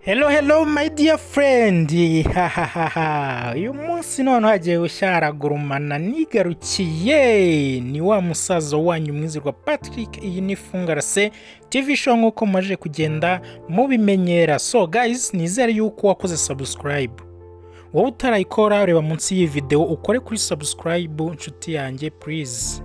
Hello, hello, my dear friend. Hahaha, uyu munsi noneho hagiye gushyaragurumana. Nigarukiye, ni wa musaza wanyu Mwizerwa Patrick. Iyi ni Fungarase TV Show nk'uko mumaze kugenda mubimenyera. So guys, nizere yuko wakoze subscribe. Wowe utarayikora, reba munsi y'iyi video ukore kuri subscribe, inshuti yanjye, please.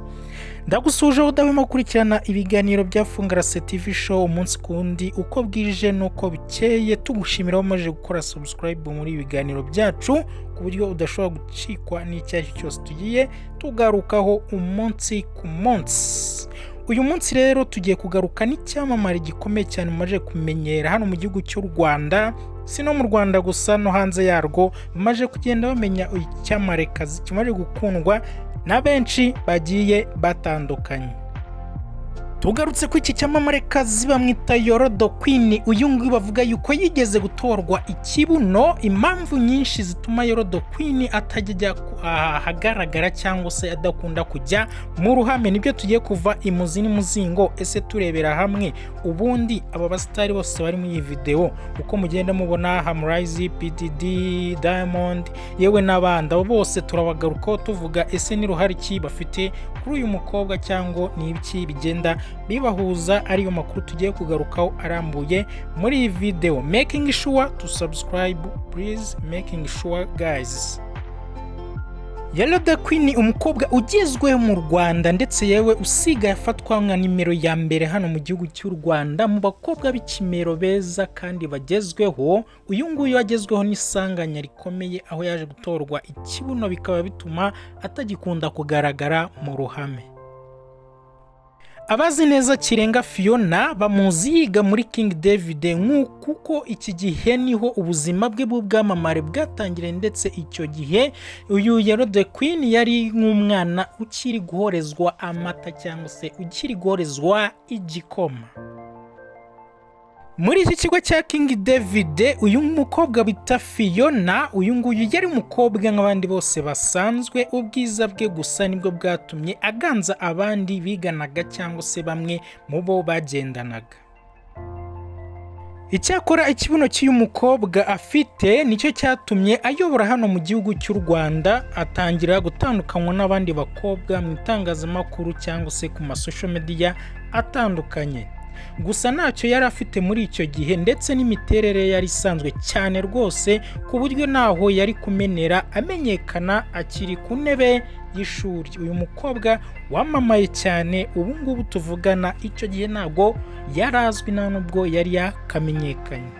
Ndagusuje udahwema gukurikirana ibiganiro bya Fungarase TV Show umunsi ku wundi, uko bwije n'uko bukeye. Tugushimira wamaze gukora subscribe muri ibi biganiro byacu, ku buryo udashobora gucikwa n'icyo ari cyo cyose tugiye tugarukaho umunsi ku munsi. Uyu munsi rero tugiye kugaruka n'icyamamare gikomeye cyane mumaze kumenyera hano mu gihugu cy'u Rwanda. Si no mu Rwanda gusa, no hanze yarwo bamaze kugenda bamenya icyamamarekazi kimaze gukundwa na benshi bagiye batandukanye. Tugarutse ku iki cyamamarekazi, bamwita Yolo The Queen. Uyu nguyu bavuga yuko yigeze gutorwa ikibuno. Impamvu nyinshi zituma Yolo The Queen atajya ajya ahagaragara cyangwa se adakunda kujya mu ruhame, nibyo tugiye kuva imuzi n'imuzingo. Ese turebera hamwe ubundi aba basitari bose bari muri iyi videwo uko mugenda mubona, Harmonize, PDD, Diamond, yewe n'abandi, abo bose turabagarukaho tuvuga ese ni ruhare ki bafite kuri uyu mukobwa cyangwa ni ibiki bigenda bibahuza? Ariyo makuru tugiye kugarukaho arambuye muri iyi video. Making sure to subscribe, please, making sure, guys. Yolo The Queen, umukobwa ugezweho mu Rwanda, ndetse yewe usigaye afatwa nka nimero ya mbere hano mu gihugu cy'u Rwanda mu bakobwa b'ikimero beza kandi bagezweho. Uyu nguyu agezweho n'isanganya rikomeye, aho yaje gutorwa ikibuno bikaba bituma atagikunda kugaragara mu ruhame. Abazi neza Kirenga Fiona bamuzi yiga muri King David, kuko iki gihe niho ubuzima bwe bw'ubwamamare bwatangiriye. Ndetse icyo gihe uyu Yolo The Queen yari nk'umwana ukiri guhorezwa amata cyangwa se ukiri guhorezwa igikoma. Muri iki kigo cya King David, uyu mukobwa bita Fiona, uyu nguyu yari umukobwa nk'abandi bose basanzwe. Ubwiza bwe gusa nibwo bwatumye aganza abandi biganaga cyangwa se bamwe mu bo bagendanaga. Icyakora ikibuno cy'uyu mukobwa afite nicyo cyatumye ayobora hano mu gihugu cy'u Rwanda, atangira gutandukanywa n'abandi bakobwa mu itangazamakuru cyangwa se ku ma social media atandukanye. Gusa ntacyo yari afite muri icyo gihe, ndetse n'imiterere yari isanzwe cyane rwose, ku buryo ntaho yari kumenera amenyekana akiri ku ntebe y'ishuri. Uyu mukobwa wamamaye cyane ubu ngubu tuvugana, icyo gihe ntabwo yari azwi, nta nubwo yari yakamenyekanye.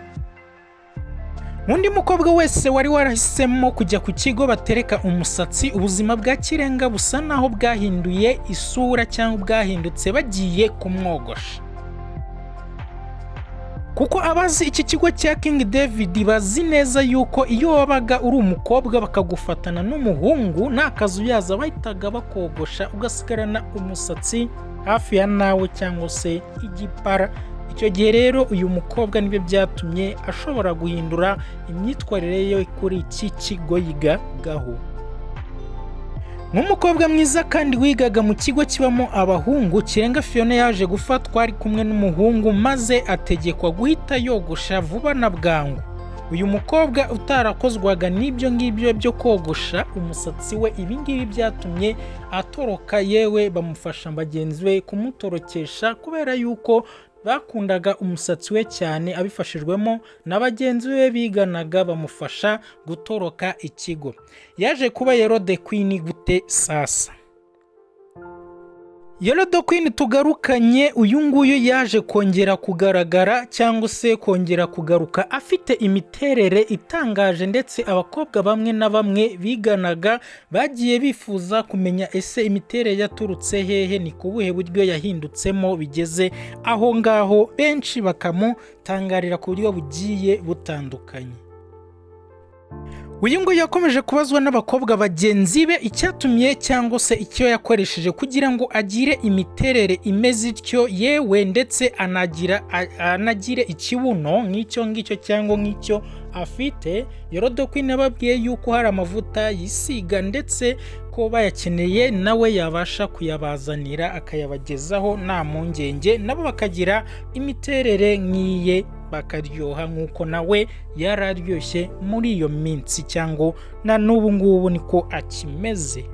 Undi mukobwa wese wari warahisemo kujya ku kigo batereka umusatsi, ubuzima bwa Kirenga busa naho bwahinduye isura cyangwa bwahindutse bagiye kumwogosha, kuko abazi iki kigo cya King David bazi neza yuko iyo wabaga uri umukobwa bakagufatana n'umuhungu, nta kazuyaza bahitaga bakogosha, ugasigarana umusatsi hafi ya nawe cyangwa se igipara. Icyo gihe rero uyu mukobwa nibyo byatumye ashobora guhindura imyitwarire ye kuri iki kigo yigagaho. Nk'umukobwa mwiza kandi wigaga mu kigo kibamo abahungu, Kirenga Fiona yaje gufatwa ari kumwe n'umuhungu, maze ategekwa guhita yogosha vuba na bwangu. Uyu mukobwa utarakozwaga n'ibyo ngibyo byo kogosha umusatsi we, ibi ngibi byatumye atoroka, yewe bamufasha bagenzi be kumutorokesha kubera yuko bakundaga umusatsi we cyane. Abifashijwemo na bagenzi be biganaga, bamufasha gutoroka ikigo. Yaje kuba Yolo The Queen gute sasa? Yolo The Queen tugarukanye, uyu nguyu yaje kongera kugaragara cyangwa se kongera kugaruka afite imiterere itangaje, ndetse abakobwa bamwe na bamwe biganaga bagiye bifuza kumenya ese imiterere yaturutse hehe, ni ku buhe buryo yahindutsemo bigeze aho ngaho, benshi bakamutangarira ku buryo bugiye butandukanye. Uyu nguyu yakomeje kubazwa n'abakobwa bagenzi be icyatumye cyangwa se icyo yakoresheje kugira ngo agire imiterere imeze ityo, yewe ndetse anagira anagire ikibuno nk'icyo ngicyo cyangwa nk'icyo afite. Yolo The Queen yababwiye yuko hari amavuta yisiga, ndetse ko bayakeneye nawe yabasha kuyabazanira akayabagezaho nta mpungenge, nabo bakagira imiterere nk'iye. bakaryoha nk'uko nawe yararyoshye muri iyo minsi, cyangwa na n'ubu ngubu niko akimeze.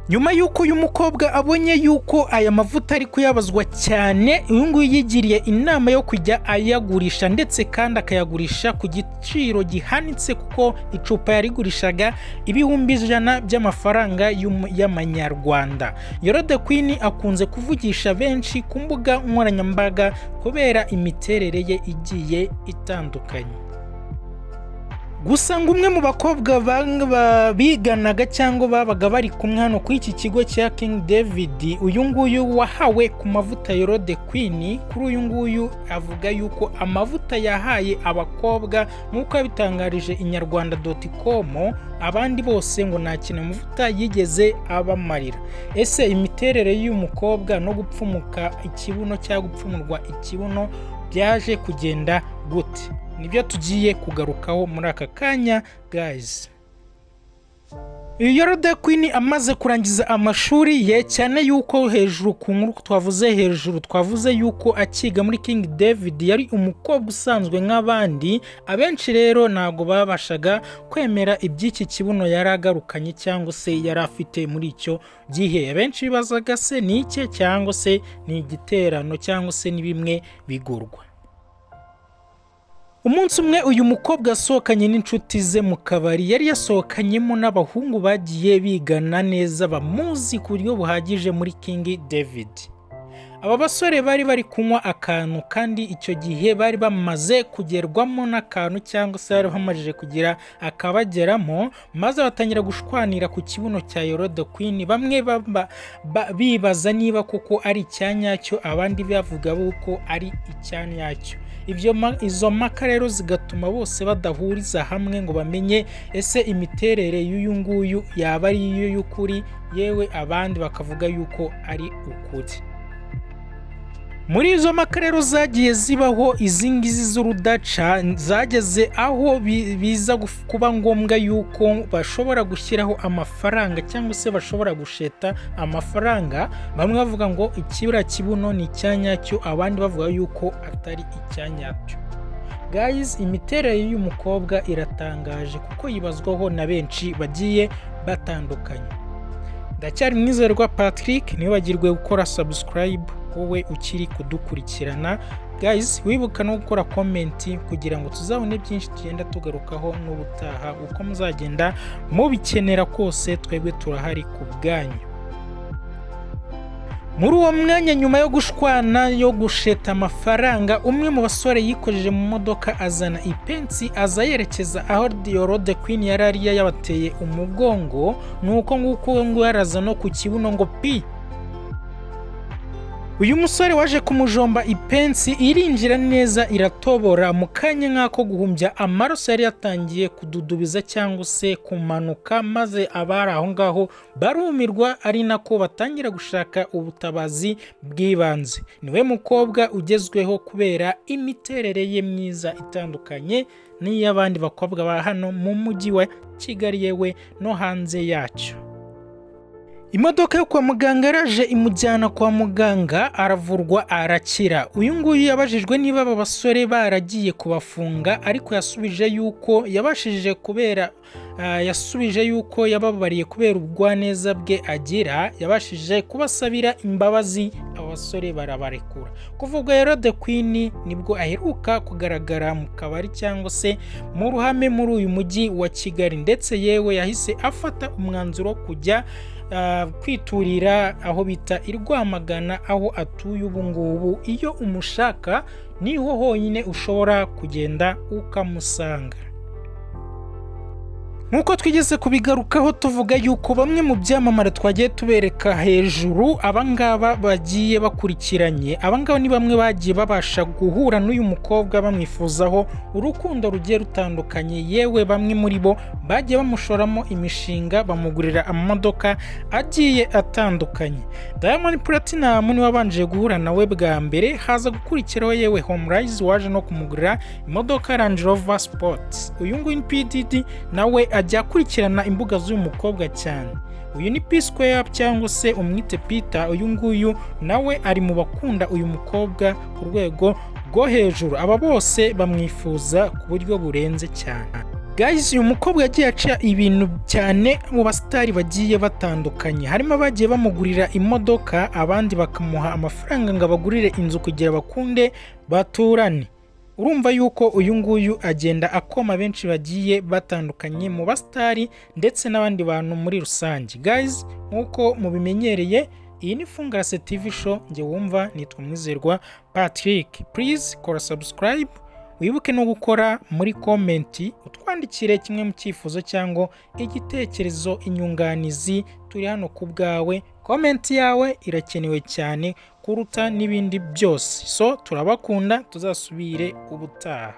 Nyuma y'uko uyu mukobwa abonye yuko aya mavuta ari kuyabazwa cyane, uyu nguyu yigiriye inama yo kujya ayagurisha, ndetse kandi akayagurisha ku giciro gihanitse, kuko icupa yarigurishaga 100,000 by'amafaranga y'amanyarwanda. Yolo The Queen akunze kuvugisha benshi ku mbuga nkoranyambaga kubera imiterere ye igiye itandukanye. Gusa ngo umwe mu bakobwa biganaga cyangwa babaga bari kumwe hano kuri iki kigo cya King David, uyu nguyu wahawe ku mavuta Yolo The Queen, kuri uyu nguyu avuga yuko amavuta yahaye abakobwa, nk'uko yabitangarije inyarwanda.com, abandi bose ngo nta kintu amavuta yigeze abamarira. Ese imiterere y'uyu mukobwa no gupfumuka ikibuno cyangwa gupfumurwa ikibuno byaje kugenda gute? Nibyo tugiye kugarukaho muri aka kanya, guys. Yolo The Queen amaze kurangiza amashuri ye, cyane yuko hejuru ku nkuru twavuze hejuru twavuze yuko akiga muri King David yari umukobwa usanzwe nk'abandi. Abenshi rero ntabwo babashaga kwemera iby'iki kibuno yari agarukanye cyangwa se yari afite muri icyo gihe. Abenshi bibazaga se ni icye cyangwa se ni igiterano cyangwa se ni bimwe bigurwa. Umunsi umwe uyu mukobwa asohokanye n'inshuti ze mu kabari, yari yasohokanyemo n'abahungu bagiye bigana neza, bamuzi ku buryo buhagije muri King David. Aba basore bari bari kunywa akantu, kandi icyo gihe bari bamaze kugerwamo n'akantu cyangwa se bari bamajije kugira akabageramo, maze batangira gushwanira ku kibuno cya Yolo The Queen. Bamwe bibaza niba koko ari icyanyacyo, abandi bavuga ko ari icyanyacyo. Izo mpaka rero zigatuma bose badahuriza hamwe ngo bamenye ese imiterere y'uyu nguyu yaba ari iyo y'ukuri, yewe abandi bakavuga yuko ari ukuri. Muri izo mpaka rero zagiye zibaho izi ngizi z'urudaca, zageze aho biza kuba ngombwa yuko bashobora gushyiraho amafaranga cyangwa se bashobora gusheta amafaranga. Bamwe bavuga ngo ikibura kibuno ni icyanyacyo, abandi bavuga yuko atari icyanyacyo. Guys, imiterere y'uyu mukobwa iratangaje kuko yibazwaho na benshi bagiye batandukanye. Ndacyari Mwizerwa Patrick, ntiwibagirwe gukora subscribe wowe ukiri kudukurikirana. Guys, wibuka no gukora comment kugira ngo tuzabone byinshi tugenda tugarukaho n'ubutaha. Uko muzagenda mubikenera kose, twebwe turahari ku bwanyu. Muri uwo mwanya, nyuma yo gushwana yo gusheta amafaranga, umwe mu basore yikojeje mu modoka azana ipensi, aza yerekeza aho Yolo The Queen yari ari yabateye umugongo. Nuko nguko ngo yaraza no ku kibuno ngo pi. Uyu musore waje kumujomba ipensi, irinjira neza iratobora. Mu kanya nk'ako guhumbya, amaraso yari yatangiye kududubiza cyangwa se kumanuka, maze abari aho ngaho barumirwa, ari nako batangira gushaka ubutabazi bw'ibanze. Niwe mukobwa ugezweho kubera imiterere ye myiza itandukanye n'iy'abandi bakobwa ba hano mu mujyi wa Kigali, yewe no hanze yacyo. Imodoka yo kwa muganga yaraje imujyana kwa muganga, aravurwa arakira. Uyu nguyu yabajijwe niba aba basore baragiye kubafunga, ariko yasubije yuko yabashije kubera yasubije yuko yababariye kubera ubugwaneza bwe agira, yabashije kubasabira imbabazi, aba basore barabarekura. Kuva ubwo rero The Queen nibwo aheruka kugaragara mu kabari cyangwa se mu ruhame muri uyu mujyi wa Kigali, ndetse yewe yahise afata umwanzuro wo kujya kwiturira aho bita i Rwamagana, aho atuye ubu ngubu. Iyo umushaka niho honyine ushobora kugenda ukamusanga. Nk'uko twigeze kubigarukaho tuvuga yuko bamwe mu byamamare twagiye tubereka hejuru, abangaba bagiye bakurikiranye, abangaba ni bamwe bagiye babasha guhura n'uyu mukobwa bamwifuzaho urukundo rugiye rutandukanye. Yewe bamwe muri bo bagiye bamushoramo imishinga, bamugurira amamodoka agiye atandukanye. Diamond Platnumz niwe wabanje guhura nawe bwa mbere, haza gukurikiraho yewe Harmonize waje no kumugurira imodoka Range Rover Sport. Uyu nguyu ni P Diddy, nawe ajya akurikirana imbuga z'uyu mukobwa cyane. Uyu ni P Square cyangwa se umwite Peter, uyu nguyu nawe ari mu bakunda uyu mukobwa ku rwego rwo hejuru. Aba bose bamwifuza ku buryo burenze cyane. Guys, uyu mukobwa yagiye aca ibintu cyane mu basitari bagiye batandukanye, harimo abagiye bamugurira imodoka, abandi bakamuha amafaranga ngo abagurire inzu kugira bakunde baturane. Urumva yuko uyu nguyu agenda akoma benshi bagiye batandukanye mu basitari ndetse n'abandi bantu muri rusange. Guys, nk'uko mubimenyereye, iyi ni Fungarase TV Show. Njye wumva nitwa Mwizerwa Patrick. Please kora subscribe, wibuke no gukora muri comment, utwandikire kimwe mu cyifuzo cyangwa igitekerezo, inyunganizi. Turi hano ku bwawe. Comment yawe irakenewe cyane kuruta n'ibindi byose. So turabakunda, tuzasubire ubutaha.